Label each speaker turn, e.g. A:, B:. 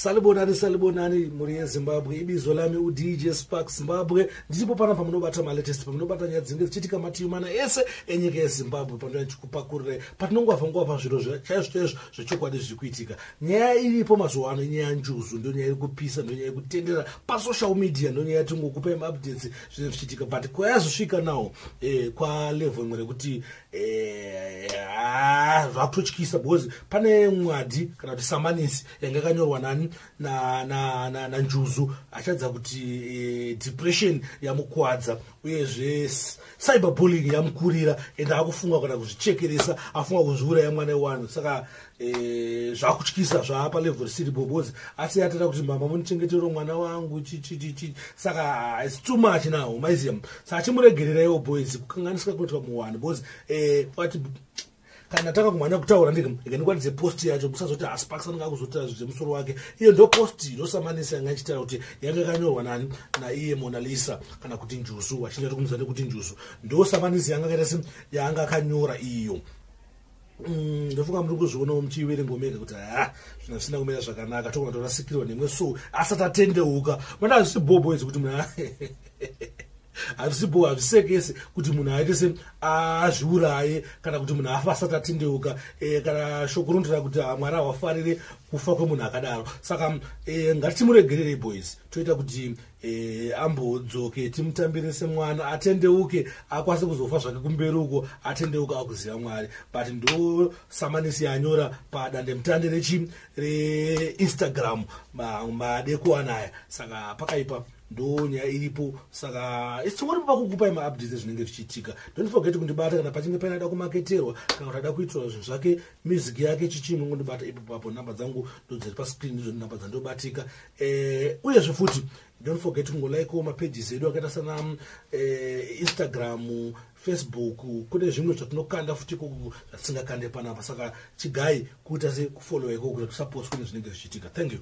A: Salibonani, salibonani mhuri yeZimbabwe. Ibizo lami uDJ Spark Zimbabwe. Ndiripo panapa pamunobata malatest, pamunobata nyaya dzinenge dzichiitika mativi mana ese enyika yeZimbabwe. Pandoya ndichikupakurire patinongwavha ngwavha zviro chaizvo chaizvo zvechokwadi zviri kuitika. Nyaya iripo mazuva ano inyaya njuzu, ndo nyaya iri kupisa, ndo nyaya yekutendera pasocial media, ndo nyaya yatingokupai maupdates zvinenge zvichiitika. But kwayazosvika nawo kwalevel imwe rekuti zvakutotyisa, because pane mwadhi kana kuti samanisi yanga yakanyorwa nani naNjuzu achadza kuti depression yamukwadza, uyezve cyberbullying yamukurira, and akufunga kana kuzvichekeresa, afunga kuzviuraya mwana wewanhu. Saka zvakutyisa, zvaapa level risiri because asi yatara kuti, "Mama, munichengetero mwana wangu," chichichichi. Saka it's too much now, maiziya. Saka chimuregereraiwo boys, kukanganisika kunoitwa muwanhu, because ati kana tanga kumhanya kutaura, ndika ndikwanidze post yacho, musazoti aSparks anenge akuzotaura zvemusoro wake. Iyo ndo post inosamanisa yanga ichitaura kuti yanga yakanyorwa nani, naiye Monalisa kana kuti Njuzu, vachinja tikumuza nekuti Njuzu. Ndo samanisi yanga akaita se yanga akanyora iyo. Ndofunga muri kuzvionawo muchiverengo mega kuti ha, zvinhu zvisina kumira zvakanaka, togona torasikirwa nemwe. So asati atendeuka mana, hazvisi boboys kuti munhu, hazvisi bo, hazvisekesi kuti munhu aite se azviuraye kana kuti munhu afa asati atendeuka. Kana shoko rinotaura kuti Mwari havafarire kufa kwemunhu akadaro. Saka ngatimuregererei boys, toita kuti ambodzoke, timutambire semwana, atendeuke, akwanise kuzofa zvake kumberi uko atendeuka akuziva Mwari. But ndo samanisi yanyora padandemutande rechi reInstagram madeko anaya. Saka pakaipa, ndo nyaya iripo. Saka isingoripo pakukupai maupdates ezvinenge zvichiitika. Don't forget kundibata kana pachinge paine ada kumaketerwa kana kuti ada kuitirwa zvinhu zvake, music yake, chichii, mungondibata ipo papo. Namba dzangu ndodziri pascreen, ndidzo namba dzandobatika. Uyezve futi don't forget kungolikewo mapages edu akaita sana Instagram, Facebook. Kune zvimwe zvatinokanda futi ikoko zvatisingakande panapa. Saka chigai kuita sekufollowa ikoko kuti tisapotswe nezvinenge zvichiitika. Thank you.